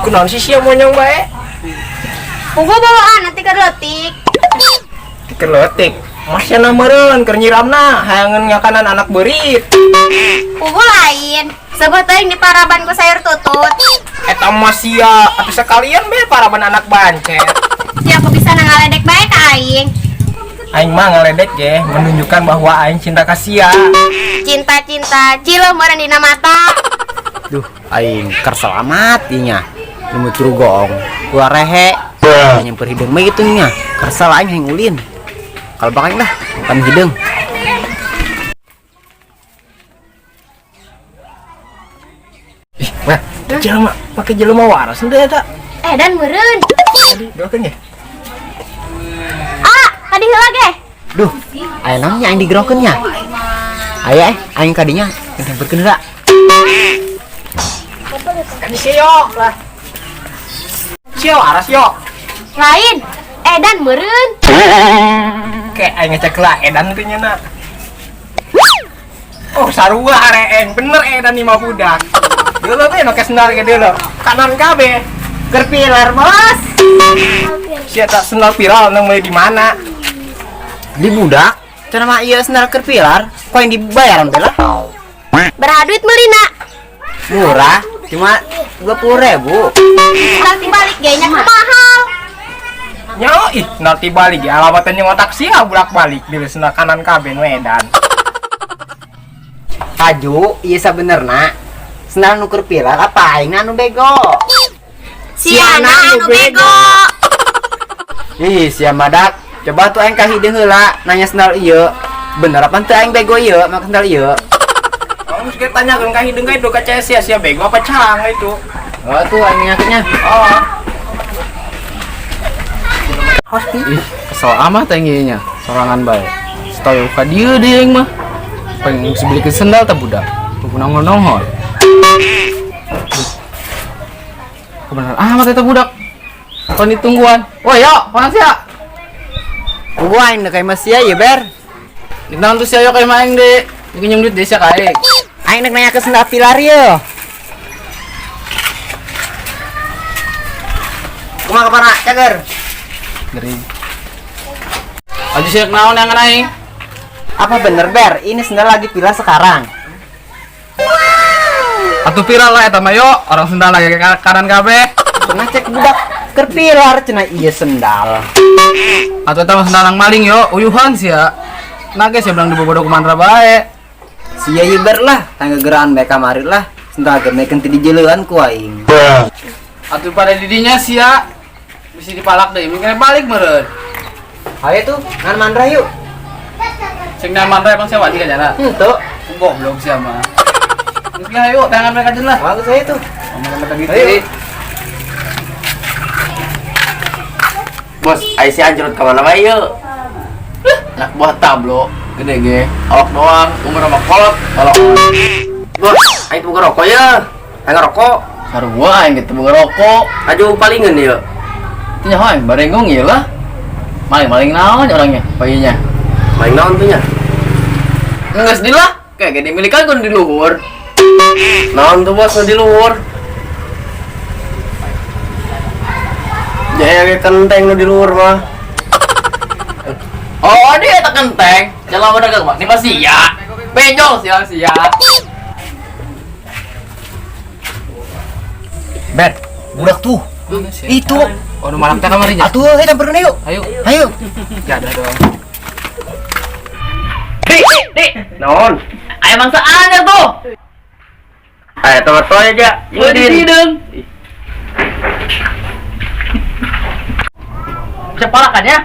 Kunaon sih sia monyong bae? Pugu bawaan nanti keur leutik. Keur leutik. Masya na meureun keur nyiramna hayangeun ngakanan anak beurit. Pugu lain. Sebut teuing di paraban ku sayur tutut. Eta mah sia atuh sekalian be paraban anak bancet. Sia aku bisa ngaledek bae ka aing. Aing mah ngaledek ge menunjukkan bahwa aing cinta ka sia. Cinta-cinta cileuh meureun dina mata. Duh, aing kerselamat ieu nya. Lumut goong. Ulah rehe. Nyamper hideung mah gitu nya. Kersel aing hayang ulin. Kalau bakal lah, kan hideung. Ih, mah, jelema make jelema waras henteu eta. Dan meureun. Doakeun ya. Ah, tadi heula ge. Duh, aya naon nya aing digerokeun nya? Aya aing kadinya nyamperkeun heula. Kan sia lah. Sia waras yo. Lain. Edan meureun. Kayak aing ngecek lah edan teh nya na. Oh, sarua areeng bener edan nih mah budak. Dulu be make sendal ge dulu. Kanan kabeh. Keur pilar, Bos. Sia tak sendal viral nang meuli di mana? Di budak. Cenah mah ieu sendal keur pilar, ku aing dibayaran teh lah. Beraha duit meulina. Murah, cuma 20.000. Nanti balik ge nya mahal. Nyo, ih, nanti balik ya alamatnya yang otak sia bolak-balik di sendal kanan kabeh nu edan. Kaju, ieu sabenerna sendal nu keur pilar apa aing anu bego? Siana anu bego. Ih, sia madak. Coba tuh aing ka hideung heula nanya sendal ieu. Bener apa teu aing bego ieu make sendal ieu? Kamu mesti tanyakeun ka hideung ka itu ka sia sia bego apa cang itu. Oh, tuh aing nyakitnya. Oh. Ih, kesel amat aing ieu nya, sorangan bae. Setoyo ka dieu deui aing mah. Pengen geus belikeun sendal teh budak. Teu nongol-nongol. Kebenaran amat eta budak. Pan ditungguan. Woi, yo, panas ya. Gua aing deuk mah sia ieu ber. Naon tuh sia yo ka imah aing deui. Dikenyang duit desa ka aing. Aing deuk nanya ke sendal pilar ieu. Kumaha kabarna, Cager? Gering. Aja sia naon yang aing? Apa bener ber? Ini sendal lagi pilar sekarang. Atuh viral lah eta mah yo, orang sendal lagi kanan kabeh. Cenah cek budak keur pilar cenah ieu sendal. Atuh eta mah sendal nang maling yo, uyuhan sia. Nage sia bilang dibobodo ku mandra bae. Sia ieu ber lah, tangga geraan bae kamari lah. Sendal ge mekeun teu dijeuleun ku aing. Atuh pada didinya sia bisa dipalak deui, mungkin balik meureun. Ayo tuh, ngan mandra yuk. Cek ngan mandra emang sia wani ka jana? Henteu. Goblok sia mah. Geus lah ayo, tangan mereka aja lah. Bagus aja tuh. Ngomong mereka gitu. Ayo. Bos, ayo si anjrot ke mana bae yeuh? Anak buah tablo, gede ge, awak doang, umur sama kolot, kolot. Bos, aing teu boga rokok yeuh. Aing ngerokok. Sarua aing ge teu boga rokok. Aju palingan yeuh. Teu nyaho aing barengong ieu lah. Maling-maling naon orangnya paginya. Maling naon tuh nya? Geus di lah, kayak gede milikan kun di luhur. Naon tuh bos nu di luhur? Jaya ge kenteng nu di luhur mah. Oh, dia tak kenteng. Jalan berdagang mah. Ini masih ya. Benjol sia sia. Ber, budak tuh. Itu. Oh, nu malak teh kamarinya. Atuh, ayo tamperkeun yuk. Ayo. Ayo. Ya ada dong. Dik, dik. Naon? Ayo mangsa anyar tuh. Ayo toy aja. Gua di hideung. Bisa palakan ya?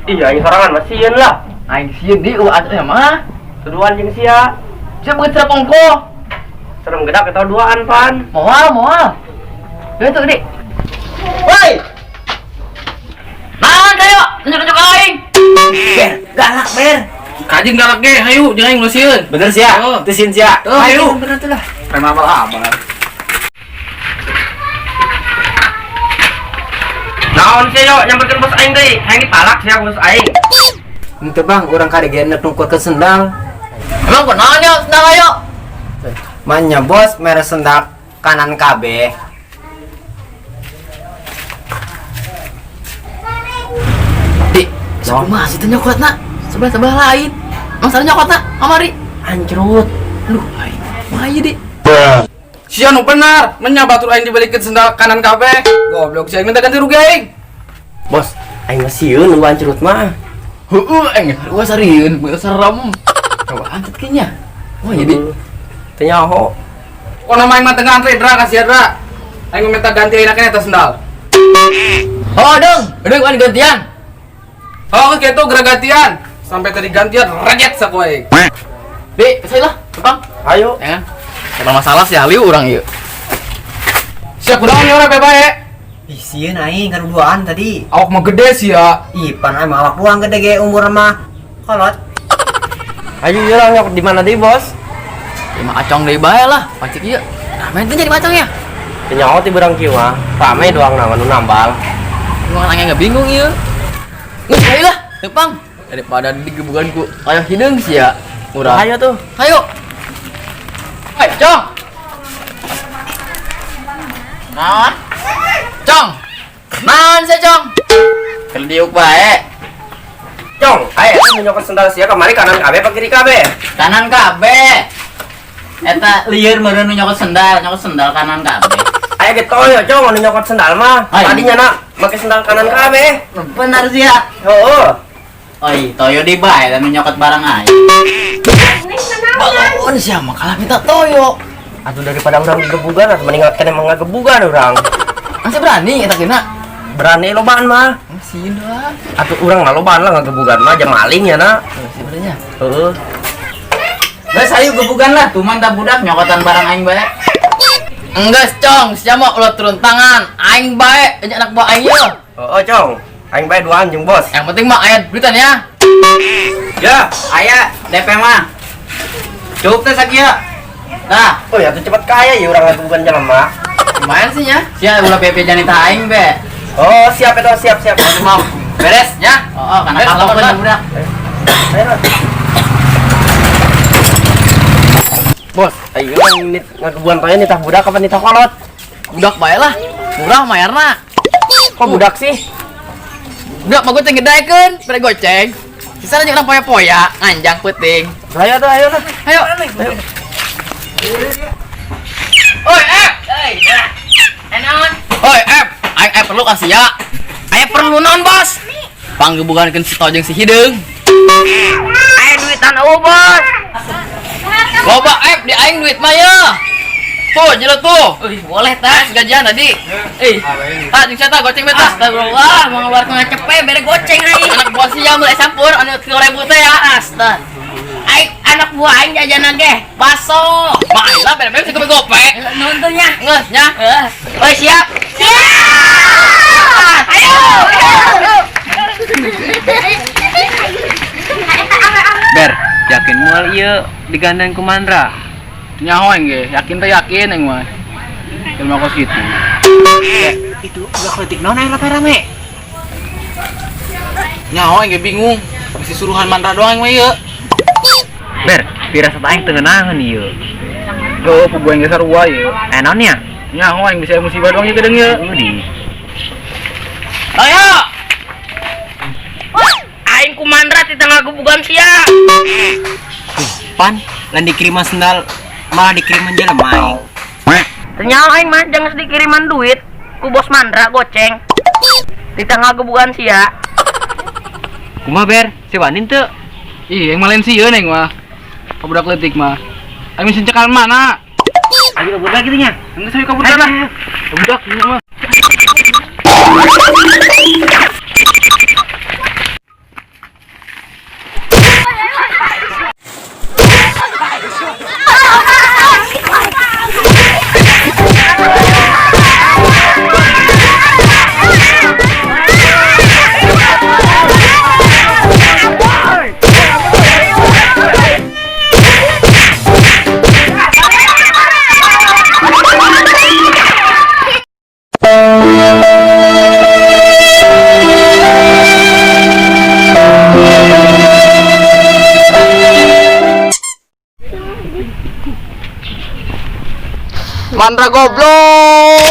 Iya, aing sorangan mah sieun lah. Aing sieun di eueuh atuh mah. Tuduhan jeung sia. Sia beungeut serem ongko. Serem gedak atau duaan pan. Moal, moal. Gede tuh gede. Woi. Naon kayo? Nunjuk-nunjuk aing. Ber, galak ber. Kajing galak ge, hayu jeung aing sieun. Bener sia? Oh. Teu sieun sia. Tuh, hayu. Bener tuh lah. Prema abal-abal. Naon sih yo nyamperkeun bos aing deui? Hayang dipalak sia bos aing. Henteu bang, urang kadege nek nungkurkeun sendal. Emang kunaon yo sendal ayo? Manya bos mere sendal kanan kabeh. Sakumaha sih teh nyokotna? Sebelah-sebelah lain. Emang salah nyokotna kamari? Anjrut. Aduh, aing. Mah ieu di. Sia nu benar, menya batur aing dibalikeun sendal kanan kabeh. Goblok sia minta ganti rugi aing. Bos, aing mah sieun nu anjrut mah. Heueuh aing wah sarieun, bener serem. Coba anjut kayaknya. Wah jadi Teu nyaho. Kok nama aing mah teu ngantri Dra kasih Dra. Aing minta ganti aing kana eta sendal. Oh, dong, udah gua gantian. Oh, gitu gerak gantian. Sampai tadi gantian reget saku aing. Bi, saya lah, Bang. Ayo. Ya. Ada masalah sih aliu urang ieu. Siap kunaon ieu urang bae. Ih, sieun aing kaduduaan tadi. Awak mah gede sih ya. Ih, pan aing mah awak doang gede ge umur mah kolot. Ayo ieu lah nyokot di mana deui, Bos? Ya mah acong deui bae lah, pacik ieu. Rame teh jadi macong ya. Teu nyaho ti beurang kieu mah. Rame doang nama nu nambal. Emang aing nggak bingung ieu. Geus bae lah, tepang. Daripada digebukan ku kayak hideung sih ya. Murah. Ayo tuh. Ayo. Hai, Cong. Naon? Cong. Naon sih, Cong? Kerdiuk bae. Cong, ayo eta nu nyokot sendal sia kamari kanan kabeh apa kiri kabeh? Kanan kabeh. Eta lieur meureun nu nyokot sendal kanan kabeh. Aya ge toyo, Cong, nu nyokot sendal mah. Ay. Tadinya nak make sendal kanan kabeh. Benar sih ya. Heeh. Oi, toyo di bae nu nyokot barang aing. Balon sia mah kalah minta toyo. Atuh daripada urang digebugan atuh mending kene mah ngagebugan urang. Masih berani eta kena? Berani lobaan mah. Sieun doang. Atuh urang mah lobaan lah ngagebugan mah jam maling ya na. Sebenarnya. Heeh. Geus ayo gebugan lah, tuman tak budak nyokotan barang aing bae. Enggeus, Cong, sia mah ulah turun tangan. Aing bae, aja anak buah aing ieu. Heeh, Cong. Aing bae duaan jeung bos. Yang penting mah aya duitan ya. Ya, Aya DP mah. Cukup teh sakieu. Nah, oh ya tuh cepet kaya ya urang ngagebugan jelema. Lumayan sih ya. sia ulah PP janita aing be. Oh, siap itu, siap, siap. Mau beres ya. Oh, kana Beres, kalong lapor, budak. Ayo lah. Bos, ayo urang ngagebugan toyo nitah budak apa nitah kolot? Budak bae lah. Murah mayarna. Kok budak sih? Budak mah goceng gedaekeun, bere goceng. Sisana jeung urang poya-poya, nganjang peuting. Ayo tuh, ayo lah. Ayo. Oi, Ep. Enaon? Oi, Ep. Aing Ep perlu kasih ya. Aya perlu naon, Bos? Panggebugankeun si Tojeng si Hideung. Aya duitan eueuh, Bos. Loba Ep di aing duit mah ya. Tuh, jelo tuh. Wih, boleh tah. Gajian tadi. Eh, tah jeung sia tah goceng beta. Astagfirullah, mau ngeluarkeun ngecepe bere goceng aing. Anak buah sia mulai campur anu 3.000 teh ya. Astag. Aing anak buah aing jajan ge baso. Mah aing lah bere-bere sih gope. Nuhun tuh nya. Geus nya. Heeh. Oi, siap. Siap! Ayo! Ber, yakin moal ieu digandeng ku Mandra. Nyaho aing ge, yakin teh yakin aing mah. Ilmu kos kitu. Itu ulah kritik naon aing rame-rame. Nyaho aing ge bingung. Bisi suruhan Mandra doang aing mah ieu. Ber, pirasat aing teu ngeunaheun ieu. Heuh, puguh aing ge sarua ieu. Eh naon nya? Nyaho aing bisa musibah doang ieu geudeung ieu. Di. Ayo. Aing ku Mandra ti tengah gebugan sia. Pan, lain dikiriman sendal malah dikiriman jelema aing. Teu nyaho aing mah jangan dikiriman duit ku bos Mandra goceng. Di tengah gebugan sia. Kumaha Ber? Si wanin teu? Ih, aing mah lain sieun aing mah. Ka budak leutik mah. Aing mah cekal mana? Ayo budak kitu nya. Geus ayo ka budak lah. Ka budak ieu mah. Mandra goblok.